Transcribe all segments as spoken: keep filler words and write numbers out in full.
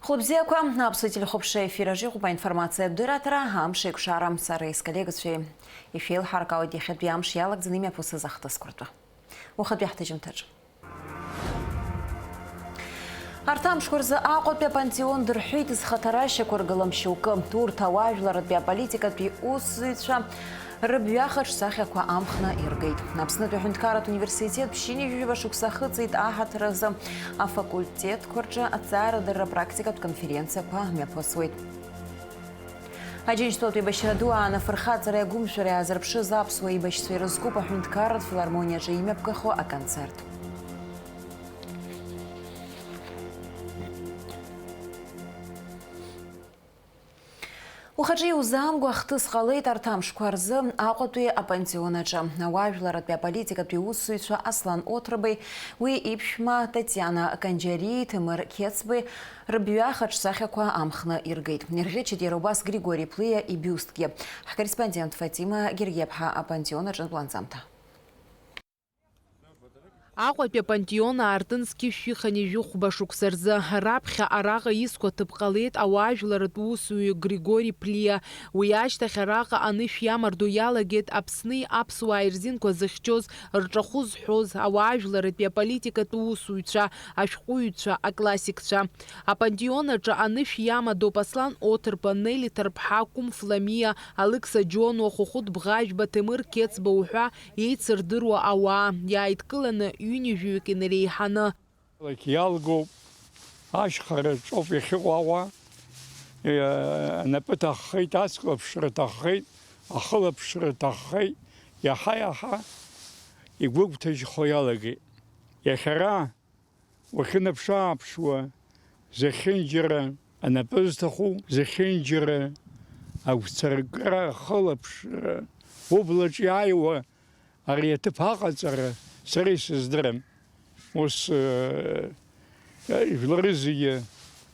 Хәлыбзиақәа, аԥсуа телехәаԥшра ефир аҿы иҟоуп аинформациатә дырраҭара, амш еиқәшара, сара исколлегацәеи ишәеилҳаркаауеит иахьатәи амш иалагӡаны имҩаԥысыз ахҭысқәа ртәы. Уахатәи ҳҭыжьымҭаҿы. Арҭ амшқәа рзы Аҟәатәи апантеон дырҳәит зхаҭарашьақәа ргылам шьоукы. Урҭ ауаажәларратәи аполитикатәи усзуҩцәа рыбҩахаҿ сахьақәа амхны иргеит. Аԥснытәи аҳәынҭқарратә университет ԥшьынҩажәижәаба шықәса ахыҵит аҳаҭыр азы афакультетқәа рҿы аҭҵаарадырра практикатә конференциақәа мҩаԥысуеит. Аџьынџьтәылатә еибашьра ду аан афырхаҵара иагәымшәара иаазырԥшыз аԥсуа еибашьцәа ирызкуп аҳәынҭқарратә филармониаҿы имҩаԥгахо аконцерт. Ухаҿы иузаамго ахҭыс ҟалеит арҭ амшқәа рзы Аҟәатәи апантеон аҿы. Ауаажәларратәи аполитикатәи усзуҩцәа Аслан Оҭрбеи уи иԥшәма Татиана Канџьариеи Ҭемыр Қьецбеи рыбҩахаҿ сахьақәа амхны иргеит. Ирӷьычит иара убас Григори Плиа ибиустгьы. Ҳкорреспондент Фатима Гергиаԥҳа апантеон аҿынтә ланҵамҭа. Аҟәатәи апантеон аартын зқьышә жәиханижәыхәба шықәса рзы. Раԥхьа араҟа изқәа ҭыԥ ҟалеит ауаажәларратә усуҩы Григори Плиа. Уи ашьҭахь араҟа анышә иамардо иалагеит Аԥсни аԥсуааи рзинқәа зыхьчоз, рҿахәы зҳәоз ауаажәларратәи аполитикатә усуҩцәа, ашәҟәыҩҩцәа, аклассикцәа. Апантеон аҿы анышә иамадоуп Аслан Оҭырба, Нели Ҭарԥҳа, Кәымф Ламиа, Алықьса Џьонуа, Хәыхәыт Бӷажәба, Ҭемыр Қьецба уҳәа еицырдыруа ауаа, иааидкыланы ҩынҩажәаҩык инареиҳаны. Иалгоуп, ашьхара ҿоуп иахьыҟоу ауаа, э, анапы ҭаххеит, ацклаԥшра ҭаххеит, ахылаԥшра ҭаххеит, иаҳа-иаҳа игәыгәҭажьхо иалагеит. Иахьа ара уахьынаԥшы-ааԥшуа, зехьынџьара анапы зҭаху, зехьынџьара агәцаракра, ахылаԥшра, ублаҿ иааиуа ари аҭыԥ аҟаҵара сара исыздырам. Ус, э, жәлары зегьы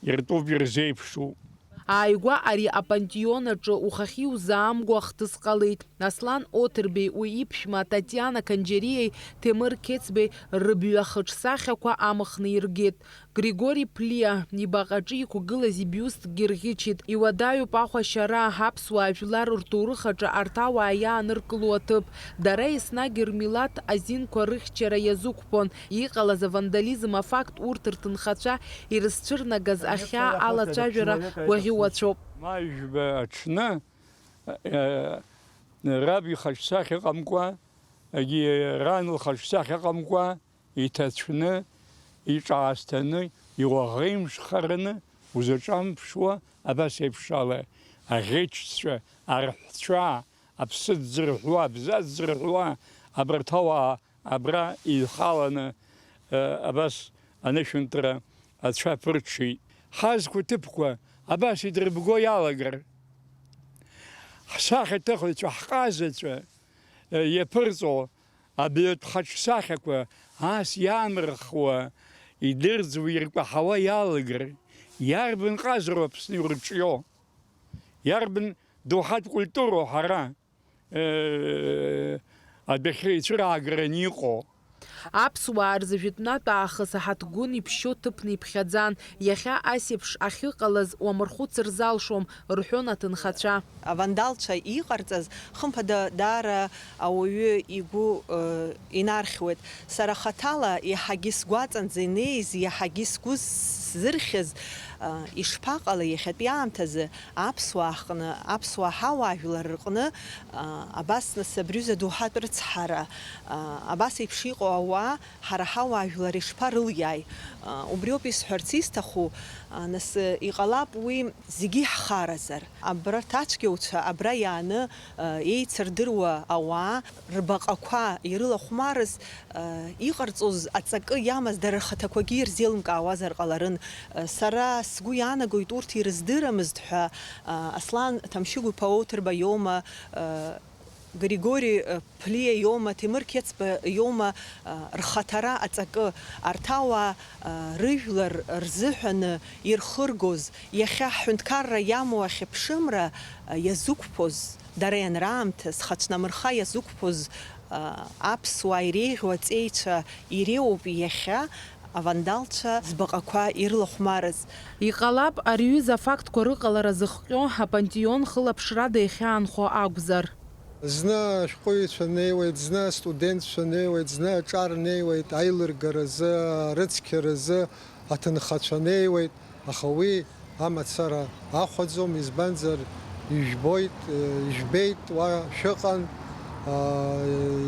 иртәуп, ирзеиԥшу. Ааигәа ари апантеон аҿы ухахьы иузаамго ахҭыс ҟалеит. Аслан Оҭырбеи уи иԥшәма Татиана Канџьариеи Ҭемыр Қьецбеи рыбҩахыҿ сахьақәа амхны иргеит. Григори Плиа ибаҟаҿы иқәгылаз ибиустгьы рӷьычит. Иуадаҩуп ахәашьара, аԥсуаа жәлар рҭоурых аҿы арҭ ауаа иааныркыло аҭыԥ. Дара еснагь рмилаҭ азинқәа рыхьчара иазықәԥон. Иҟалаз авандализм афакт урҭ рҭынхацәа ирызцәырнагаз ахьаа алацәажәара гәаӷьуацәоуп. Ма жәба аҽны, э, раб ихаҿсахьа ыҟамкәа, егьи ран лхаҿсахьа ыҟамкәа, иҭацәны, иҿаасҭаны, иуаӷеимшхараны узаҿамԥшуа, абас еиԥш ала аӷьычцәа, арҳәцәа, аԥсы ӡырҳәуа, абза ӡырҳәуа, абарҭ ауаа абра ихаланы, э, абас анышәынҭра ацәа ԥырҽит. Ҳазқәа ҭыԥқәа абас идырбго иалагар, ҳсахьаҭыхыҩцәа, ҳҟазацәа, э, иаԥырҵо абаҩатә хаҿсахьақәа ас иаанрыхуа, идырӡуа, иркәаҳауа иалагар, иарбан ҟазароу Аԥсны ирҿио? Иарбан доуҳатә культуроу ҳара, э, адәахьы ицәыраагараны иҟоу? Аԥсуаа рзы жәытәнатә аахыс аҳаҭгәын иԥшьо ҭыԥны иԥхьаӡан, иахьа ас еиԥш ахьыҟалаз уамырхәыцыр залшом, рҳәон аҭынхацәа. Авандалцәа иҟарҵаз, хымԥада, даара ауаҩы игәы, э, инархьуеит. Сара хаҭала иаҳагьы сгәаҵанӡа инеиз, иаҳагьы сгәы сзырхьыз, э, ишԥаҟалеи иахьатәи аамҭазы аԥсуаа ҳҟны, аԥсуаа ҳауаажәлар рҟны, э, абас нас абри ҩыза доуҳатә рыцҳара, э, абас еиԥш иҟоу ауаа ҳара ҳауаажәлар ишԥарылиааи? Э, убриоуп исҳәарц исҭаху, э, нас, э, иҟалап уи зегьы иаҳхаразар. Абарҭ ацәгьауцәа абра иааны, э, еицырдыруа ауаа рбаҟақәа ирылахәмарыз, э, иҟарҵоз аҵакы иамаз дара рхаҭақәагьы ирзеилымкаауазар ҟаларын. Э, сара сгәы иаанагоит, урҭ ирыздырамызт ҳәа, э, Аслан Ҭамшьыгә-иԥа Оҭырба иоума, э, Григори, э, Ԥлиа иоума, Ҭемыр Қьецба иоума, э, рхаҭара аҵакы, арҭ ауаа, э, рыжәлар рзыҳәаны ирхыргоз, иахьа ҳҳәынҭқарра иамоу ахьыԥшымра, э, иазықәԥоз, дара ианраамҭаз, хацәнамырха иазықәԥоз, э, аԥсуаа иреиӷьу аҵеицәа иреиуоуп иахьа, э, Авандалцәа збаҟақәа ирлахәмарыз. Иҟалап, ари аҩыза афактқәа рыҟалара зыхҟьо апантеон хылаԥшрада иахьаанхо акәзар. Зны ашәҟәыҩҩцәа неиуеит, зны астудентцәа неиуеит, зны аҿар неиуеит, аилыргаразы, арыцқьаразы аҭынхацәа неиуеит, аха уи амацара ахәаӡом, избанзар, ижәбоит, ижәбеит, уа шәыҟан,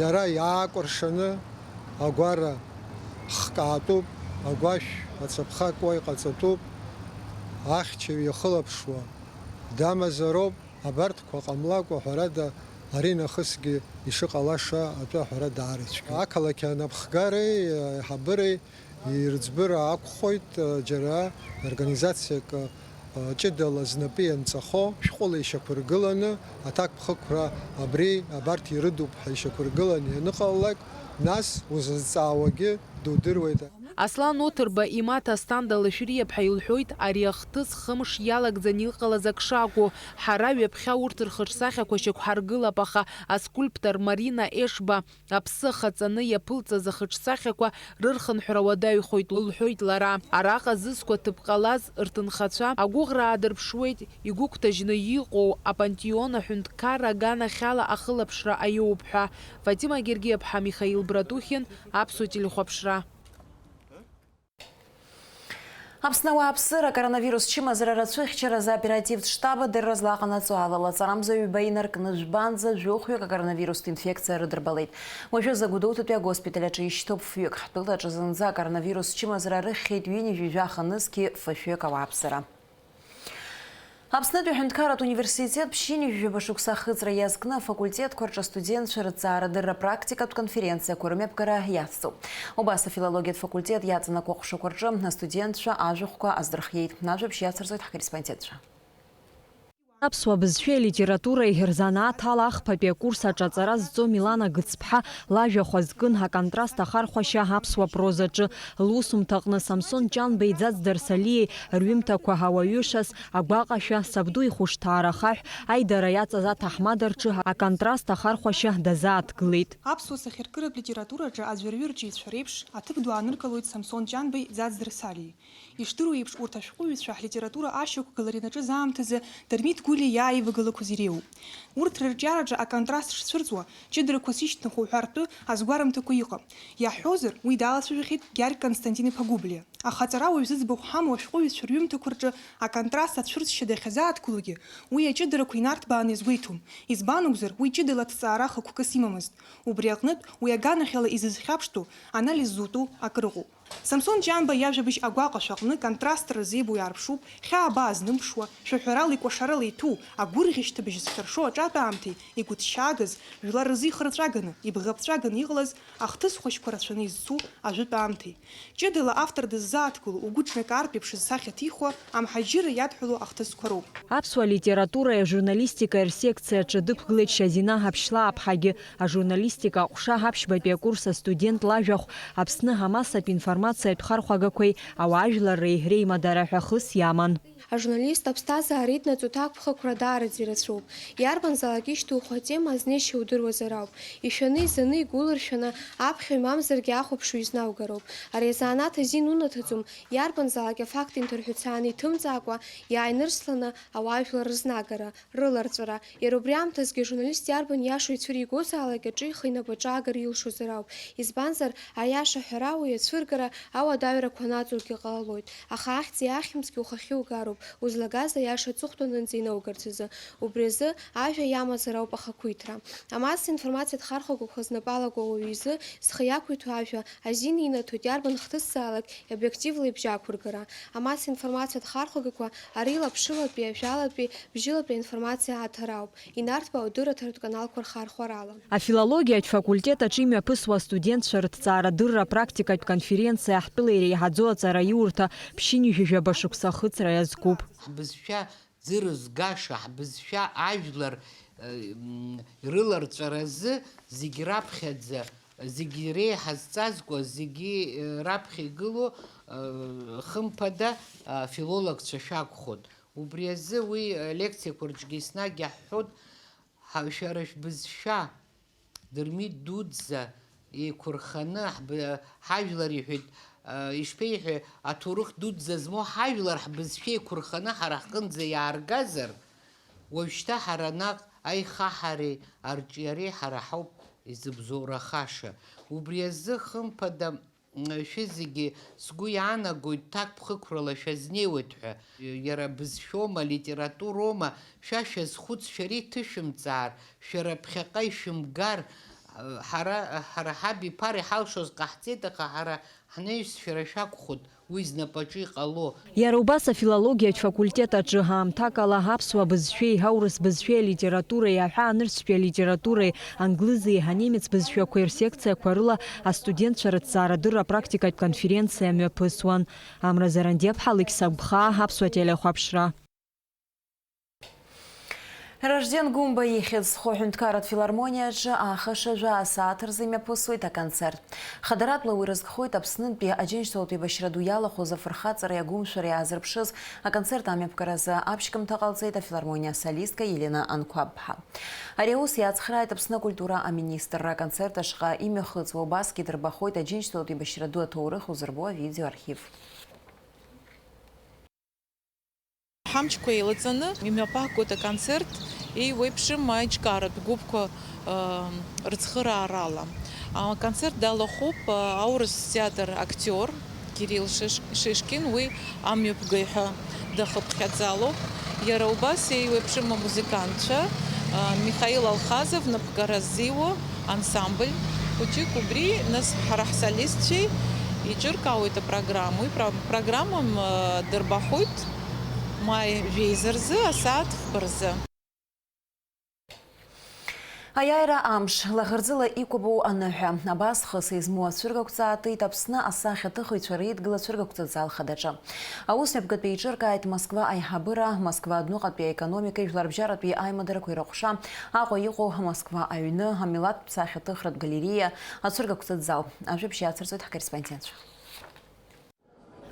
иара иаакәыршаны агәара хкаатәуп, агәашә ацаԥха куа иҟаҵатәуп, ахьчаҩ иахылаԥшуа дамазароуп, абарҭқәа ҟамлакәа, ҳәарада, ари нахысгьы ишыҟалаша атәы аҳәара даарыцәгьоуп. Ақалақь анапхгареи аиҳабыреи ирыӡбыра акәхоит, џьара организациак ҷыдала знапы ианҵахо шәҟәыла ишьақәыргыланы, аҭакԥхықәра абри, абарҭ ирыдуп ҳәа ишьақәыргыланы ианыҟалалак, нас узызҵаауагьы дудыруеит. Аслан Оҭырба имаҭа Асҭанда Лашәриаԥҳа илҳәоит, ари ахҭыс хымш иалагӡаны иҟалаз ак шакәу. Ҳара ҩаԥхьа урҭ рхаҿсахьақәа шьақәҳаргылап, аха аскульптор Марина Ешба аԥсы ахаҵаны иаԥылҵаз ахаҿсахьақәа рырхынҳәра уадаҩхоит, лҳәоит лара. Араҟа зызқәа ҭыԥ ҟалаз рҭынхацәа агәыӷра аадырԥшуеит, игәыгәҭажьны иҟоу апантеон аҳәынҭқарра аганахьала ахылаԥшра аиоуп ҳәа. Фатима Гергиаԥҳа, Михаил Братухин, Аԥсуа телехәаԥшра. Аԥсны ауааԥсыра акоронавирус чымазара рацәыхьчаразы аоперативтә штаб адырра злаҟанаҵо ала лаҵарамза ҩба инаркны жәбанӡа жәохәҩык акоронавирустә инфекциа рыдырбалеит. Уажәазы Гәдоуҭатәи агоспиталь аҿы ишьҭоуп фҩык. Ҳтәылаҿы зынӡа акоронавирус чымазара рыхьхьеит ҩынҩажәи жәаха нызқьи фышәҩык ауааԥсыра. Аԥснытәи аҳәынҭқарратә университет ԥшьынҩажәаба шықәса ахыҵра иазкны афакультетқәа рҿы астудентцәа рыҭҵаарадырра практикатә конференциақәа рымҩаԥгара иацҵоуп. Убас афилологиатә факультет иаҵанакуа аҟәшақәа рҿы астудентцәа ажәахәқәа аздырхиеит. Ажәабжь иацырҵоит ҳкорреспондентцәа. Аԥсуа бызшәеи алитературеи рзанааҭ ала ахԥатәи акурс аҿы аҵара зҵо Милана Гыцԥҳа лажәахә азкын аконтраст ахархәашьа аԥсуа прозаҿы. Лусумҭаҟны Самсон Ҷанбеи Ӡаӡ Дарсалиеи рҩымҭақәа ауаҩышас, агәаҟашәа, сабду ихәышҭаара ахаҳә, аидара иаҵаз аҭаҳмада рҿы аконтраст ахархәашьа дазааҭгылеит. Аԥсуа сахьаркыратә литератураҿы аӡәырҩы рҿиацәа реиԥш аҭыԥ ду ааныркылоит Самсон Ҷанбеи Ӡаӡ Дарсалиеи. Ишдыру еиԥш, урҭ ашәҟәыҩҩцәа ҳлитература ашьақәгылара инаҿыз аамҭазы Дырмит Гәлиа иааивагылақәаз иреиуоуп. Урҭ рырҿиараҿы аконтраст шцәырҵуа, ҷыдарақәас ишьҭнахуа уҳәартәы азгәарымҭақәа иҟам. Иаҳҳәозар, уи далацәажәахьеит Гьаргь Константин-иԥа Гәыблиа. Ахаҵара уаҩ зыӡбахә ҳамоу ашәҟәыҩҩцәа рҩымҭақәа рҿы аконтраст ацәырҵшьа дахьазааҭгылогьы, уи аҷыдарақәа инарҭбааны иазгәеиҭом, избан акәзар, уи ҷыдала аҭҵаара хықәкыс имамызт. Убри аҟнытә, уи аганахьала изызхьаԥштәу, анализ зутәу акрыҟоуп. Самсон Ҷанба иажәабжь агәаҟашәа аҟны контрастра зеибоу иаарԥшуп, хьаа-баа знымԥшуа, шәаҳәарала икәашарала иҭәу, агәырӷьашьҭыбжь зхьыршо аҿатә аамҭеи игәыҭшьаагаз, жәлар рзы ихырҵәаганы, ибӷаԥҵәаганы иҟалаз ахҭыс хәашьқәа рацәаны изцу ажәытә аамҭеи. Ҷыдала автор дыззааҭгыло, угәы ҿнакаартә еиԥш зсахьа ҭихуа, амҳаџьырра иадҳәалоу ахҭысқәа роуп. Аԥсуа литературеи ажурналистикеи рсекциаҿы дықәгылеит Шьазина Аԥшьлааԥҳагьы. Ажурналистика аҟәша аԥшьбатәи акурс астудент лажәахә Аԥсны амассатә информациатә хархәагақәеи ауаажәларреи реимадара ҳәа хыс иаман. Ажурналист аԥсҭазаара иднаҵо ҭакԥхықәра даараӡа ирацәоуп. Иарбанзаалак ишьҭухуа атема азнеишьа удыруазар ауп. Ишәаны, изаны, игәылыршәаны, аԥхьаҩ мамзаргьы ахәаԥшыҩ изнаугароуп. Ари азанааҭ азин унаҭаӡом, иарбанзаалак афакт инҭырҳәцааны иҭымҵаакәа, иааинырсланы ауаажәлар рызнагара, рыларҵәара. Иара убри аамҭазгьы ажурналист иарбан иашоу ицәыригозаалак аҿихы инапаҿы аагар илшозар ауп. Избанзар, аиаша ҳәара, уи ацәыргара ауадаҩрақәа анаҵоугьы ҟалалоит. Аха ахьӡи ахьымӡӷи ухахьы угароуп, узлагаз аиаша аҵыхәтәанынӡа инаугарц азы. Убри азы ажәа иамазар ауп ахақәиҭра. Амассатә информациатә хархәагақәа знапы алаку ауаҩы изы зхы иақәиҭу ажәа азин инаҭоит иарбан хҭысзаалак обиективла ибжьы ақәыргара. Амассатә информациатә хархәагақәа ари лаԥшылатәи, ажәалатәи, бжьылатәи аинформациа аҭара ауп, инарҭбаау адырраҭаратә каналқәа рхархәарала. Афилологиатә факультет аҿы имҩаԥысуа астудентцәа рыҭҵаарадырра практикатә конференциа ҳтәыла иреиҳаӡоу аҵараиурҭа ԥшьынҩажәи жәаба шықәса ахыҵра иазкуп. Ҳбызшәа ӡырызгаша, ҳбызшәа ажәлар, э, м, рыларҵәаразы зегь раԥхьаӡа, зегь реиҳа зҵазкуа, зегьы, э, раԥхьа игылоу, э, хымԥада, афилологцәа шәакәхоит. Убри азы уи, э, лекциақәа рҿгьы еснагь иаҳҳәоит, ҳа-, шәара шәбызшәа, Дырмит дуӡӡа еиқәырханы ҳб-, ҳажәлар иҳәеит, Ишԥеиҳәеи, аҭоурых дуӡӡа змоу ҳажәлар ҳбызшәа еиқәырханы ҳара ҳҟынӡа иааргазар, уажәшьҭа ҳара наҟ аихаҳареи арҿиареи ҳара ҳауп изыбзоурахаша. Убри азы, хымԥада, шәызегьы, сгәы иаанагоит, ҭакԥхықәрала шәазнеиуеит ҳәа. Иара бызшәоума, литературоума, шәа шәазхәыц, шәара иҭышәымҵаар, шәара ԥхьаҟа ишәымгар, ҳара, ҳара ҳабиԥара иҳалшоз ҟаҳҵеит, аха ҳара ҳнаҩс шәара шәакәхоит уи знапаҿы иҟало. Иара убас афилологиатә факультет аҿы аамҭак ала аԥсуа бызшәеи, аурыс бызшәеи, алитературеи, аҳәаа нырцәтәи алитературеи, англызи, анемец бызшәақәеи рсекциақәа рыла астудентцәа рыҭҵаарадырра практикатә конференциа мҩаԥысуан. Амра Зарандиаԥҳа, Алықьса Гәхаа, Аԥсуа телехәаԥшра. Ражден Гәымба ихьӡ зху аҳәынҭқарратә филармониаҿы ааха шажәа асааҭ рзы имҩаԥысуеит аконцерт. Хадаратәла уи рызкхоит Аԥснынтәи Аџьынџьтәылатә еибашьра ду иалахәыз афырхаҵареи агәымшәареи аазырԥшыз аконцерт амҩаԥгаразы аԥшьгамҭа ҟалҵеит афилармониа асолистка Елена Анқәаб-ԥҳа. Ари аус иацхрааит Аԥсны акультура аминистрра. Аконцерт ашҟа имҩахыҵуа убасгьы дырбахоит Аџьынџьтәылатә еибашьра ду аҭоурых узырбо авидеоархив. Ҳамчқәа еилаҵаны имҩаԥаҳгоит аконцерт, еиуеиԥшым аиҿкааратә гәыԥқәа, ы, рыцхыраарала. Аконцерт далахәуп, ы, аурыс театр актиор Кирилл Шиш-, Шишкин, уи амҩаԥгаҩ ҳәа дахыԥхьаӡалоуп. Иара убас еиуеиԥшым амузыкантцәа, ы, Михаил Алхазов, напкара ззиуа, ансамбль хәыҷык убри, нас ҳара ҳсолистцәеи еиҿыркаауеит апрограмма. Уи про-, программам, э, дырбахоит маи жәеиза рзы, асааҭ фба рзы. Аиааира амш, лаӷырӡыла иқәабоу аныҳәа. Абас хы змоу ацәыргақәҵа аатит Аԥсны асахьаҭыхыҩцәа реидгыла ацәыргақәҵа зал хадаҿы. Аусмҩаԥгатә еиҿыркааит Москва аиҳабыра, Москва адәныҟатәи аекономикеи жәларбжьаратәи аимадарақәеи рыҟәша, Аҟәа иҟоу Москва аҩны, амилаҭтә сахьаҭыхратә галериа, ацәыргақәҵатә зал. Ажәабжь иацырҵоит ҳкорреспондентцәа.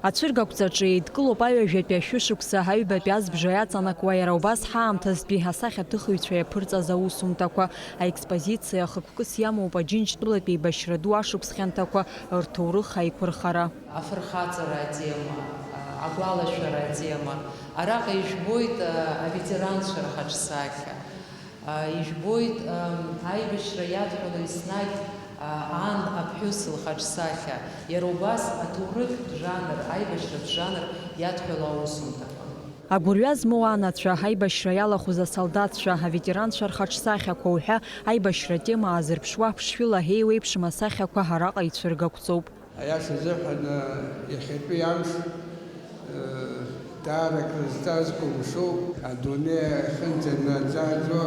Ацәыргақәҵаҿы еидкылоуп аҩажәатәи ашәышықәса аҩбатәи азбжа иаҵанакуа, иара убас ҳаамҭазтәи асахьаҭыхыҩцәа иаԥырҵаз аусумҭақәа. Аекспозициа хықәкыс иамоуп Аџьынџьтәылатәи еибашьра ду ашықәс хьанҭақәа рҭоурых аиқәырхара. Афырхаҵара атема, агәалашәара атема, араҟа ижәбоит аветеранцәа рхаҿсахьа, ижәбоит аибашьра иадҳәало еснагь аан аԥҳәыс лхаҿсахьа, иара убас аҭоурыхтә жанр, аибашьратә жанр иадҳәало аусумҭақәа. Агәырҩа змоу анацәа, аибашьра иалахәыз асолдаҭцәа, аветеранцәа рхаҿсахьақәа уҳәа аибашьра атема аазырԥшуа ԥшшәыла еиуеиԥшым асахьақәа араҟа ицәыргақәҵоуп. Аиаша азыҳәан, иахьатәи амш, даара акрызҵазкуа мшуп, адунеи ахьынӡанаӡааӡо,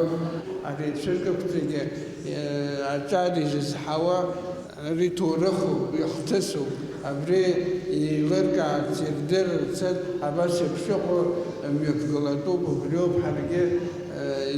ари ацәыргақәҵагьы, аҿар изызҳауа, ари ҭоурыхуп, ихҭысуп, абри еилыркаарц, ирдырырц, абас еиԥш иҟоу мҩаԥгалатәуп, убриоуп ҳаргьы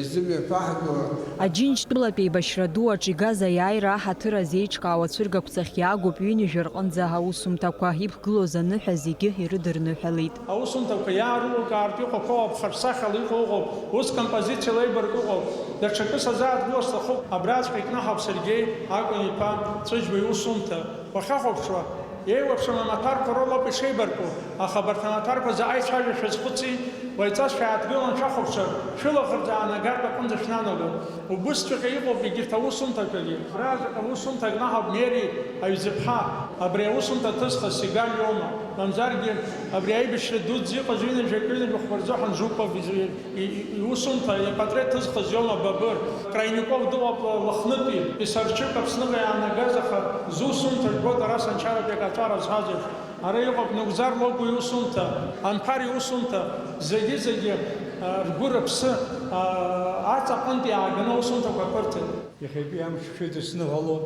изымҩаԥаҳго. Аџьынџьтәылатә еибашьра ду аҿы игаз аиааира аҳаҭыр азеиҿкаау ацәыргақәҵахь иаагоуп ҩынҩажәа рҟынӡа аусумҭақәа, иқәгылоз аныҳәа зегьы ирыдырныҳәалеит. Аусумҭақәа иаарылукаартә иҟақәоу аԥхарсахьала иҟоу ыҟоуп, ус композициала еибаркуп ыҟоуп, даҽакы сазааҭгылар сҭахуп, абраҵәҟьа икнаҳауп Сергеи Акәын-иԥа Ҵәыџьба иусумҭа. Уахьахәаԥшуа, еиуеиԥшым амаҭәарқәа роуп ишеибарку, аха абарҭ амаҭәарқәа заҟа ицәажәашәа азхәыци, уаҩҵас шәааҭгылан шәахәаԥшыр, шәылаӷырӡ аанагартә аҟынӡа шәнанаго. Убысҵәҟьа иҟоуп егьырҭ аусумҭақәагьы. Абра аусумҭа кнаҳауп Мери Аҩӡыԥҳа, абри аусумҭа ҭызхыз Сигаль иоума, мамзаргьы абри аибашьра дуӡӡа иҟаз ҩынҩажәак, ҩынҩажәа хәба рзы Ҳанжуков изы-, И-, и-, иусумҭа, ипатреҭ ҭызхыз иоума Бабыр, Крайников дыҟоуп Лыхнытәи, Писарчык Аԥсныҟа иаанагаз, аха зусумҭа жәбо Тарас Анчаратәи акаҵәара зҳәаз еиԥш. Ара иҟоуп Нугзар Логәуа иусумҭа, Анԥар иусумҭа, зегьы-зегьы, а, ргәы-рыԥсы, а, аҵаҟынтә иааганы аусумҭақәа аԥырҵеит. Иахьатәи амш шәыдысныҳәалоуп,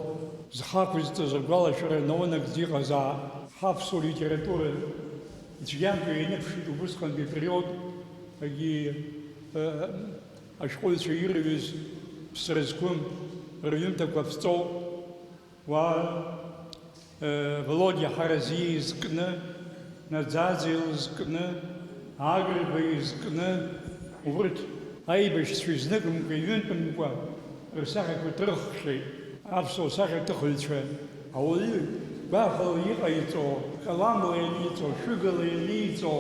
зхы ақәызҵаз агәалашәара наунагӡа иҟазаап. Ҳаԥсуа литература цәгьамкәа ианыԥшит убысҟантәи апериод, егьи, э, ашәҟәыҩҩцәа ирҩыз ԥсра зқәым, рҩымҭақәа ԥҵәоуп. Уа, э, Володиа Ҳаразиа изкны, Наӡаӡе илызкны, Агрба изкны, урҭ аибашьцәа изныкымкәа, иҩынтәымкәа рсахьақәа ҭырххьеит. Аԥсуа сахьаҭыхыҩцәа ауаҩы Гәаӷла иҟаиҵо, каламла ианиҵо, шәыгала ианиҵо,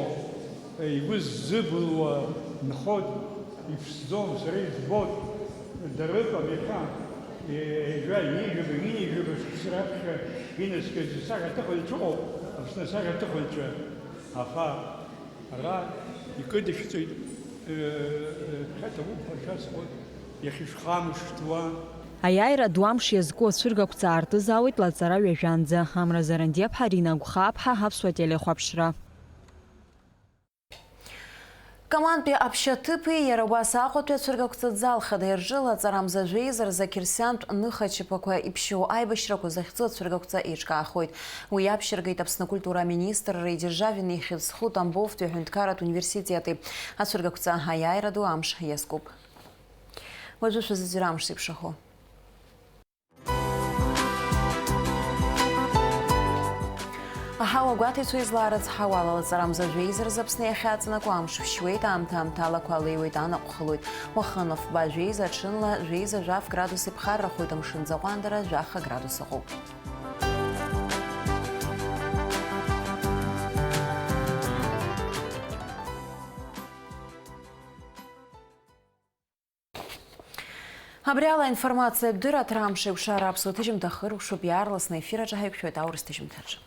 игәы ззыбылуа нхоит, иԥсӡом, сара ижәбоит. Дара ыҟам иахьа, ҩажәа, ҩажәа, ҩажәа шықәса раԥхьа инаскьоз асахьаҭыхҩцәа ыҟоуп, Аԥсны асахьаҭыхҩцәа. Аха ара икыдышәҵоит, ԥхьа ҭабуп ҳәа шәасҳәоит, иахьышәхамышҭуа. Аиааира ду амш иазку ацәыргақәҵа аартызаауеит лаҵара ҩажәанӡа. Амра Зарандиаԥҳа, Рина Гәхааԥҳа, Аԥсуа телехәаԥшра. Камантәи аԥшьаҭыԥи иара убас Аҟәатәи ацәыргақәҵа зал хадеи рҿы лаҵарамза жәеиза рзы ақьырсиантә ныхачаԥақәа иԥшьоу аибашьрақәа захьӡу ацәыргақәҵа еиҿкаахоит. Уи иаԥшьыргеит Аԥсны акультура аминистрреи Державин ихьӡ зху Тамбовтәи аҳәынҭқарратә университети. Ацәыргақәҵа аиааира ду амш иазкуп. Уажәы шәазыӡырҩ амш зеиԥшрахо. Аҳауа гәаҭеицәа излаарыцҳауа ала лаҵарамза жәеиза рзы Аԥсны иахьаҵанакуа амш ԥшьуеит, аамҭа-аамҭалақәа алеиуеит, анаҟә хылоит. Уахынла фба жәеиза, аҽынла жәеиза, жәаф градуси ԥхаррахоит, амшынӡы аҟәандара жәаха градус ыҟоуп. Абри ала аинформациатә дырраҭара Амш еиқәшара аԥсуа ҭыжьымҭа хыркәшоуп, иаарласны аефир аҿы ҳаиқәшәоит аурыс ҭыжьымҭаҿы.